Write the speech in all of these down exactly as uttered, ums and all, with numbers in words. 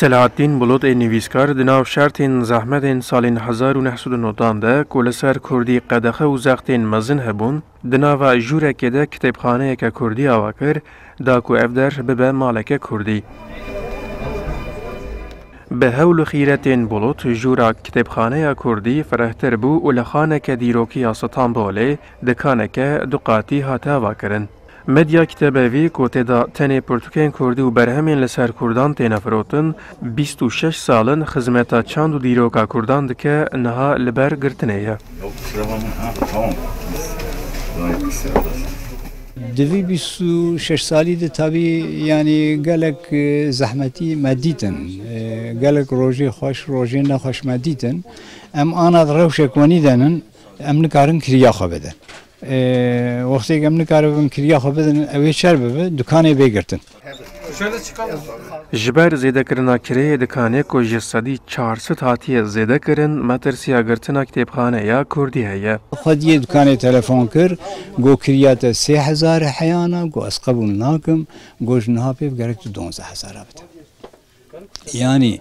Selahattîn Bulut ê nivîskar di nav şertên zehmetên salên hezar û neh sed û newdan de ku li ser kurdî qedexe û zextên mezin hebûn, di nava jûrekê de kitêbxaneyeke kurdî ava kir, da ku ev der bibe maleke kurdî. Bi hewl û xîretên Bulut jûra kitêbxaneya kurdî firehtir bû û li xaneke dîrokî ya Stenbolê dikaneke du qatî hate avakirin. Medya Kitebevî ku tê de tenê pirtûkên kurdî û berhemên li ser kurdan têne firotin, bîst û şeş sal in xizmeta çand û dîroka kurdan dike, niha li ber girtinê ye. Yok, kusura bakma. Ha, tamam. Gayet kısa. Di vî bîst û şeş salî de tabî, yanî gelek, e, zehmetî me dîtin. E, gelek rojê xweş, rojê nexweş me dîtin. Em ana rewşek wenî denin, em nikarin kiriya xwe bidin. E, wextêk em nikaribin kiriya xwe bidin, ew ê çer bibe, dukanê bê girtin. Ji ber zêdekirina kirêyê dikanê ku ji sedî çar sed hatiye zêdekirin, metirsiya girtina kitêbxaneya kurdî heye. Xwediyê dikanê telefon kir, got, "Kiriya te sê hezar e heyana?" Got, "Ez qebûl nakim." Got, "Ji niha pê gerek tu donzdeh hezara bide." Yanî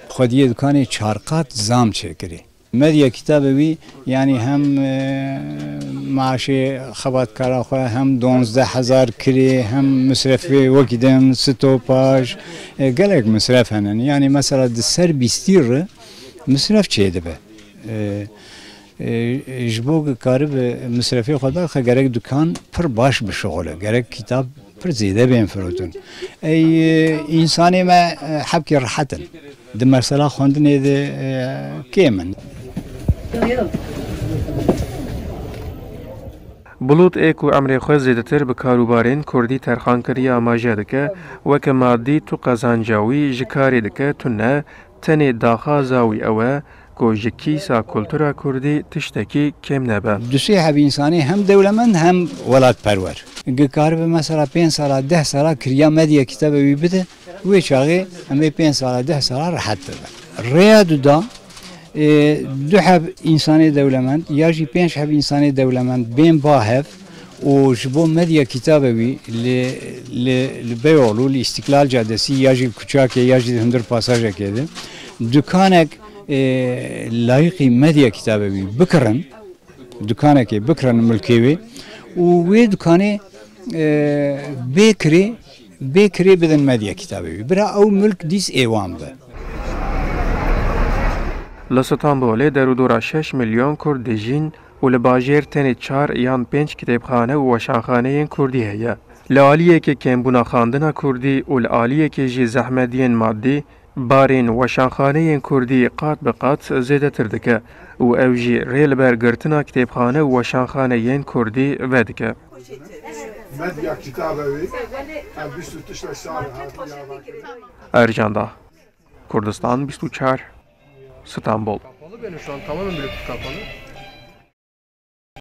xwediyê dikanê çar qat zam çêkirî. Medya kitabê wî, yanî hem, e, maaşê xebatkara xwe, hem donzdeh hezar kirê, hem misrefê wekî din, stopaj, e, gelek misref henin. Yanî mesela di ser bîstî re misref çêdibe. E, e, ji bo ku karibe misrefê xwe daxe, gerek dukan pir baş bişuxule, gerek kitab pir zêde bên firotin. Ey, e, însanê me, e, hebkê rehet in. Di mesela xwendinê de, e, kêm in. Bulut ê ku emrê xwe zêdetir bi karûbarên kurdî terxan kiriye amaje dike, weke madî tu qezanca wî ji karê dike tune, tenê daxwaza wî ew e ku ji kîsa kultura kurdî tiştekî kêm nebe. Du sê heb însanê hem dewlemend hem welatperwer. Gi karibe mesela pênc sala, deh sala kiriya medya kitabê wî bide, wê çaxê em ê pênc sala, deh sala rehet bibe. Rêya du da, e, du heb însanê dewlemend ya jî pênc heb însanê dewlemend bên ba hev û ji bo medya kitabê wî li, li, li Beyoğlu, li Îstiklal Caddesi ya jî kuçakê ya jî hundir pasajekê de dukanek, e, layîqî medya kitabê wî bikirin, dukanekê bikirin milkê wê û wê dukanê, e, bê kirê, bê kirê bidin medya kitabê wî. Bira ew milk dîs ê wan be. Li Stenbolê derûdora şeş milyon Kurd dijîn û li bajêr tenê çar yan pênc kitêbxane û weşanxaneyên Kurdî heye. Li aliyekê kêmbûna xwendina Kurdî û li aliyekê jî zehmetiyên madî, barên weşanxaneyên Kurdî qat bi qat zêdetir dike û ew jî rê li ber girtina kitêbxane û weşanxaneyên Kurdî vedike. Medya kitabê wî, ev bîst û şeş sal hatiye avakirin. Ercan Dağ, Kurdistan bîst û çar, Stenbol. Kapalı benim şu an, tamamen Bluetooth kapalı.